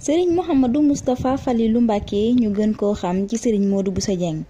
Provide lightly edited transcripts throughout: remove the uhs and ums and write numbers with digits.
sëriñ Mouhamadou Moustapha Falilou Mbacké ñu gën koo xam ci sëriñ Modou Bousso Dieng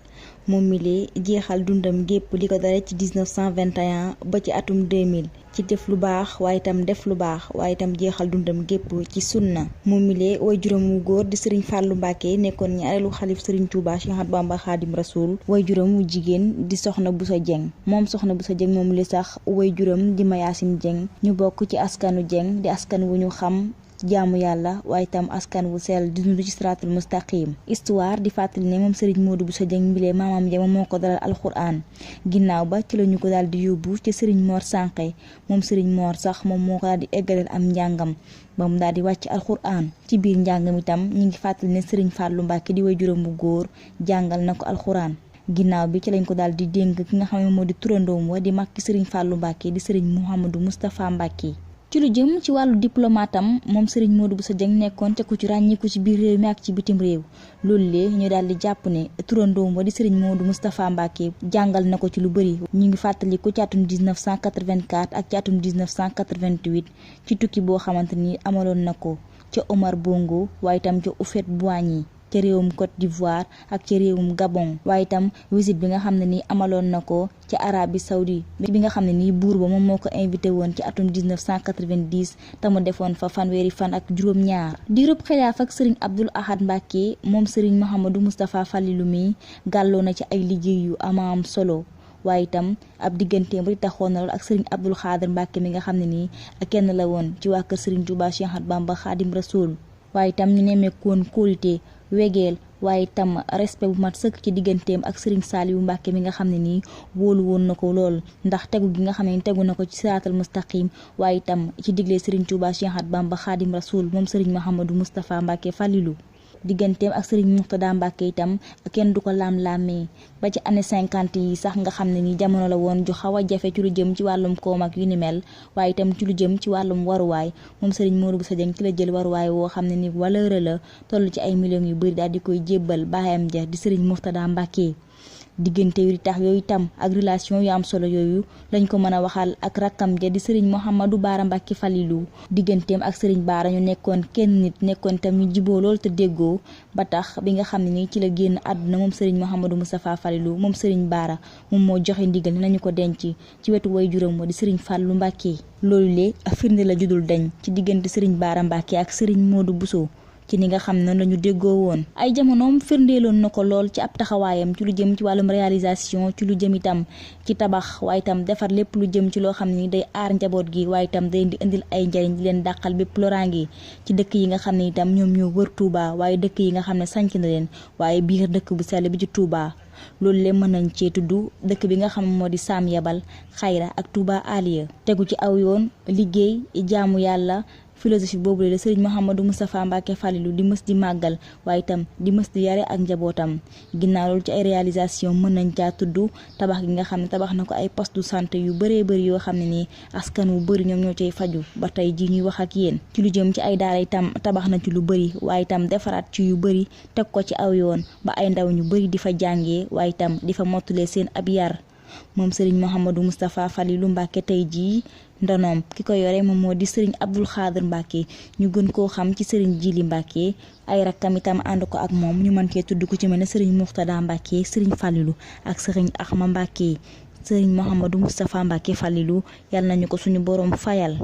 moom mi lee jeexal dundam gépp li ko dara ci 1921 ba ci atum 2000 ci def lu baax waaye itam def lu baax waaye itam jeexal dundam gépp ci sunna moom mi lee way juróom wu góor di sëriñ Fallou Mbacké nekkoon ñaareelu xalif sëriñ Touba Cheikh Ahmadou Bamba Khadim Rasoul way juróom wu jigéen di soxna Bousso Dieng moom soxna Bousso Dieng moom li sax way juróom di Mayacine Dieng ñu bokk ci askanu Dieng di askan wu ñu xam jaamu yàlla waaye itam askan wu sell di dund ci siraatul mustaqim histoire di fàttali ne moom Serigne Modou Bousso Dieng mbilee maamam ja moo ko dalal alxuraan ginnaaw ba ci la ñu ko daal di yóbbu ci Serigne Mor Sànqe moom Serigne Mor sax moom moo ko daal di eggaleel am njàngam ba mu daal di wàcc alxuraan ci biir njàngam itam ñu ngi fàttali ne Serigne Fallou Mbacké di way juróom bu góor jàngal na ko alxuraan ginnaaw bi ci lañ ko daal di dénk ki nga xam ne moo di turandoom wa di makki Serigne Fallou Mbacké di Serigne Mouhamadou Moustapha Mbacké ci lu jëm ci wàllu diplomatam moom Serigne Modou Bousso Dieng nekkoon te ku ci ràññiku ci biir réew mi ak ci bitim réew loolu lee ñu daal di jàpp ne turandoom wa di Serigne Modou Moustapha Mbacké jàngal na ko ci lu bëri ñu ngi fàttaliku ci atum 1984 ak ci atum 1988 ci tukki boo xamante ni amaloon na ko ca Omar Bongo waaye itam ca Houphouët-Boigny ca réewum Côte d'Ivoire ak ca réewum Gabon waaye itam visite bi nga xam ne ni amaloon na ko ci Arabie Saoudi bi nga xam ne nii buur ba moom moo ko invité woon ci atum 1990 te mu defoon fa fanweeri fan ak juróom-ñaar diirub xilaaf ak Serigne Abdoul Ahad Mbacké moom Serigne Mouhamadou Moustapha Falilou mi gàlloo na ci ay liggéey yu am solo waaye itam ab digganteem ri taxoon na lool ak Serigne Abdoul Khadir Mbacké mi nga xam ne nii kenn la woon ci waa kër Serigne Touba Cheikh Ahmadou Bamba Khadim Rasoul waaye itam ñu nemmeekoon kóolute wegeel waaye itam respect bu mat sëkk ci digganteem ak Serigne Saliou Mbacké mi nga xam ne nii wóolu woon na ko lool ndax tegu gi nga xam ne tegu na ko ci siraatal mustaqim waaye itam ci digle Serigne Touba Cheikh Ahmadou Bamba Khadim Rasoul moom Serigne Mouhamadou Moustapha Mbacké Falilou digganteem ak Serigne Mourtada Mbacké itam kenn du ko laam-laamee ba ci année 50 yi sax nga xam ne ni jamono la woon ju xaw a jafe ci lu jëm ci wàllum koom ak yu ni mel waaye itam ci lu jëm ci wàllum waruwaay moom Serigne Modou Bousso Dieng ci la jël waruwaay woo xam ne ni valeur la toll ci ay millions yu bëri daal di koy jébbal baayam ja di Serigne Mourtada Mbacké diggante yu tax yooyu tam ak relation yu am solo yooyu lañ ko mën a waxal ak rakkam ja di Serigne Mouhamadou Bara Mbacké Falilou digganteem ak Serigne Bara ñu nekkoon kenn nit nekkoon tam ñu jiboo lool te déggoo ba tax bi nga xam ne ni ci la génn àdduna moom Serigne Mouhamadou Moustapha Falilou moom Serigne Bara moom moo joxe ndigal nañu ko denc ci wetu way juróom di Serigne Fallou Mbacké loolu lee firnde la judul dañ ci diggante Serigne Bara Mbacké ak Serigne Modou Bousso ci ni nga xam ne lañu déggoo woon ay jamonoom firndeeloon na ko lool ci ab taxawaayam ci lu jëm ci wàllum réalisation ci lu jëm itam ci tabax waaye itam defar lépp lu jëm ci loo xam ne day aar njaboot gi waaye itam day di indil ay njariñ di leen dàqal bépp loraange ci dëkk yi nga xam ne itam ñoom ñoo wër Touba waaye dëkk yi nga xam ne sanc na leen waaye biir dëkk bu sell bi ci Touba loolu leen mën nañ cee tudd dëkk bi nga xam ne moo di Sam Yabal Xayra ak Touba Aliya tegu ci aw yoon liggéey jaamu yàlla philosophie boobu la Serigne Mouhamadou Moustapha Mbacké Falilou di mës di màggal waaye itam di mës di yare ak njabootam ginnaaw loolu ci ay réalisation mën nañ caa tudd tabax gi nga xam ne tabax na ko ay poste de santé yu bëree bëri yoo xam ne nii askan wu bëri ñoom ñoo cay faju ba tey ji ñuy wax ak yéen ci lu jëm ci ay daara itam tabax na ci lu bëri waaye itam defaraat ci yu bëri teg ko ci aw yoon ba ay ndaw ñu bëri di fa jàngee waaye itam di fa mottulee seen ab yar moom Serigne Mouhamadou Moustapha Falilou Mbacké tey jii ndonoom ki ko yore moom moo di Serigne Abdoul Khadir Mbacké ñu gën koo xam ci Serigne Djili Mbacké ay rakkam itam ànd ko ak moom ñu mën cee tudd ku ci mel ne Serigne Mourtada Mbacké Serigne Falilou ak Serigne Axma Mbacké Serigne Mouhamadou Moustapha Mbacké Falilou yàlla nañu ko suñu boroom fayal